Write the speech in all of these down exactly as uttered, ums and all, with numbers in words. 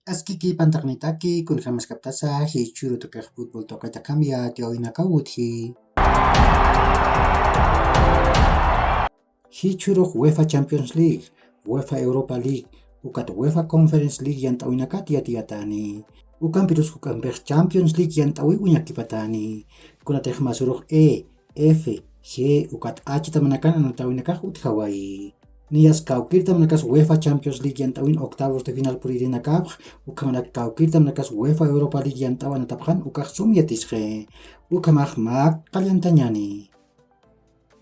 Askiki pantaqnitaki, kunjamaskaptasa jichhüru tuqix fútbol tuqit akham yatiyäwinakaw utji. Jichhürux UEFA Champions League, UEFA Europa League, ukat UEFA Conference League yant'äwinakat yatiyatäni. Ukampirus juk'ampix Champions League yant'äwiw uñakipatäni. Kunatix masürux E, F, G, ukat H tamanakax anatäwinakax utjawayi. Niyas kawkïrtamanakas UEFA Champions League yant'äwin octavos de final puririnakapx, ukhamarak kawkïrtamanakas UEFA Europa League yant'äw anatapxan ukax sum yatisxi. Ukhamax mä qalltañäni.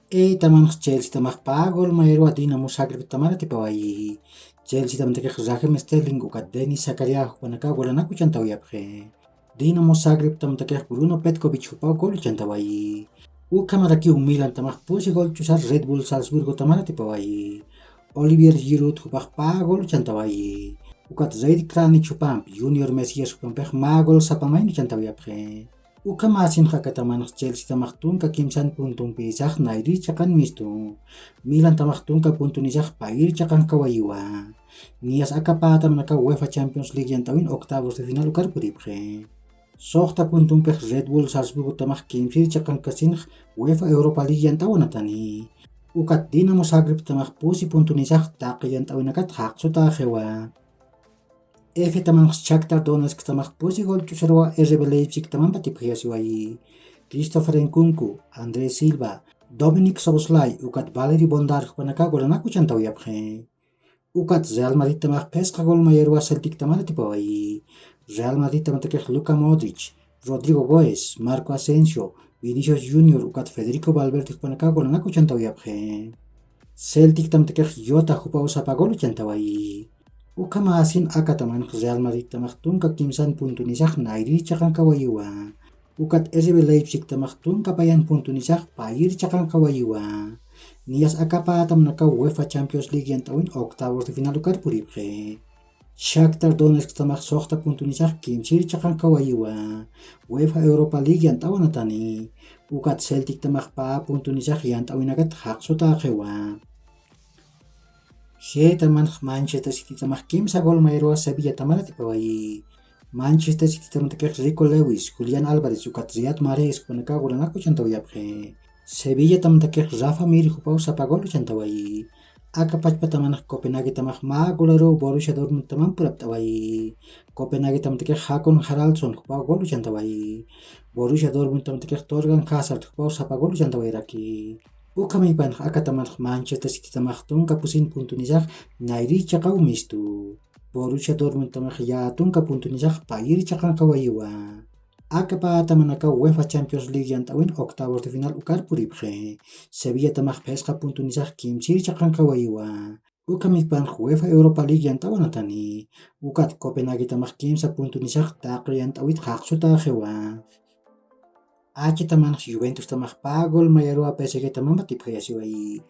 E tamanx Chelseatamax pä gol mayarwa Dinamo Zagrebtamar atipawayi. Chelseatamantakix Raheem Sterling ukat Denis Zakaria jupanakaw golanak uchantawayapxi. Dinamo Zagrebtamtakix Bruno Petkovic jupaw gol uchantawayi. Ukhamarakiw Milantamax pusi gol ch'usar Red Bull Salzburgotamar atipawayi. Olivier Giroud jupax pä gol uchantawayi. Ukat Zeid Kranic jupamp Junior Messias jupampix mä gol sapa mayni uchantawayapxi. Ukhamäsinx aka tamanx Chelseatamax tunka kimsan puntumpisax nayri chiqan mistu. Milantamax tunka puntunisax payir chiqankawayiwa. Niyas aka pä tamanakaw UEFA Champions League yant'äwin octavos de final ukar puripxi. Suxta puntumpix Red Bull Salzburgotamax kimsir chiqankasinx UEFA Europa League yant'äw anatani. Ukat Dinamo Zagrebtamax pusi puntunisax taqi yant'äwinakat jaqsutäxiwa. F tamanx Shakhtar Donetsktamax pusi gol ch'usarwa R B Leipzigtamamp atipxayasiwayi. Christopher Nkunku, André Silva, Dominik Szoboszlai ukat Valery Bondar jupanakax golanak uchantawayapxi. Ukat Real Madridtamax phisqa gol mayarwa Celtictamar atipawayi. Real Madridtamantakix Luka Modric, Rodrigo Goes, Marco Asensio, Vinicius Junior ukat Federico Valverde jupanakax golanak uchantawayapxi. Celtictamtakix Jota jupaw sapa gol uchantawayi. Ukhamäsin aka tamanx Real Madridtamax tunka kimsan puntunisax nayri chiqankawayiwa. Ukat R B Leipzigtamax tunka payan puntunisax payir chiqankawayiwa. Niyas aka pä tamanakaw UEFA Champions League yant'äwin octavos de final ukar puripxi. Shakhtar Donetsktamax suxta puntunisax kimsir chiqankawayiwa. UEFA Europa League yant'äw anatani. Ukat Celtictamax pä puntunisax yant'äwinakat jaqsutäxiwa. G tamanx Manchester Citytamax kimsa gol mayarwa Sevillatamar atipawayi. Manchester Citytamantakix Rico Lewis, Julián Álvarez ukat Riyad Mahrez jupanakax golanak uchantawayapxi. Sevillatamtakix Rafa Mir jupaw sapa gol uchantawayi. Aka pachpatamanx Copenhaguetamax mä golaruw Borussia Dortmundtamamp purapt'awayi. Copenhaguetamtakix Håkon Haraldsson jupaw gol uchantawayi. Borussia Dortmundtamantakix Thorgan Hazard jupaw sapa gol uchantawayaraki. Ukhamäpanx aka tamanx Manchester Citytamax tunka pusin puntunisax nayri chiqaw mistu. Borussia Dortmundtamax yä tunka puntunisax payir chiqankawayiwa. Aka pä tamanakaw UEFA Champions League yant'äwin octavos de final ukar puripxi. Sevillatamax phisqa puntunisax kimsir chiqankawayiwa. Ukhamäpanx UEFA Europa League yant'äw anatani. Ukat Copenhaguetamax kimsa puntunisax taqi yant'äwit jaqsutäxiwa. H tamanx Juventustamax pä gol mayarwa P S Gtamamp atipxayasiwayi.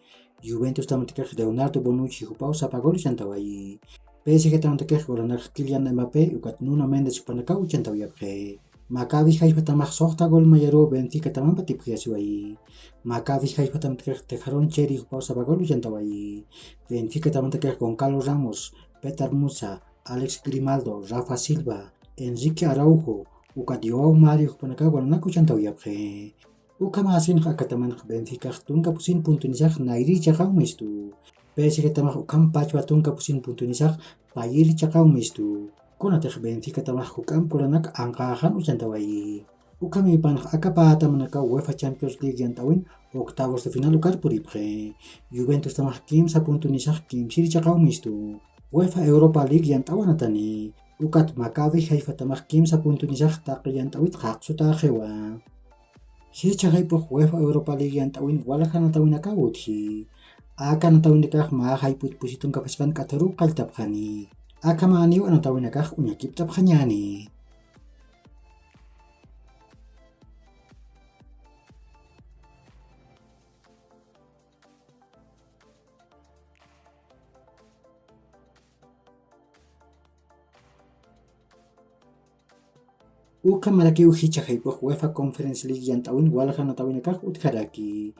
Juventustamantakix Leonardo Bonucci jupaw sapa gol uchantawayi. P S Gtamantakix golanak Kylian Mbappé ukat Nuno Méndez jupanakaw uchantawayapxi. Maccabi Haifatamax suxta gol mayarwa Benficatamamp atipxayasiwayi. Maccabi Haifatamantakix Tejaron Cheri jupaw sapa gol uchantawayi. Benfica tamantakix Goncalo Ramos, Petar Musa, Alex Grimaldo, Rafa Silva, Enrique Araujo, ukat Joao Mario jupanakax golanak uchantawayapxi. Ukhamäsinx aka tamanx Benficax tunka pusin puntunisax nayri chiqaw mistu. P S Gtamax ukham pachpa tunka pusin puntunisax payir chiqaw mistu. Kunatix Benficatamax juk'amp golanak anqäxan uchantawayi. Ukhamäpanx aka pä tamanakaw UEFA Champions League yant'äwin octavos de final ukar puripxi. Juventustamax kimsa puntunisax kimsir chiqaw mistu. UEFA Europa League yant'äw anatani. Ukat Maccabi Haifatamax kimsa puntunisax taqi yant'äwit jaqsutäxiwa. Jichha jayp'ux UEFA Europa League yant'äwin walja anatäwinakaw utji. Aka anatäwinakax mä jayp'ut pusi tunka phisqan k'atharuw qalltapxani. Akhamäniw anatäwinakax uñakipt'apxañäni. Ukhamarakiw jichha jayp'ux UEFA Conference League yant'äwin walja anatäwinakax utjaraki.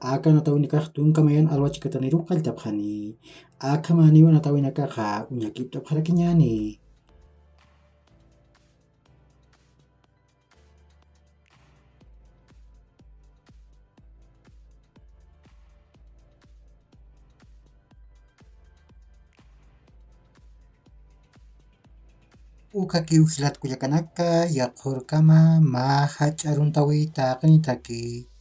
Aka anatäwinakax tunka mayan alwa chikataniruw qalltapxani. Akhamäniw anatäwinakaxa uñakipt'apxarakiñäni. Ukhaki ujilatkullakanaka yaqhurkama ma jach'aruntawita qinitaki.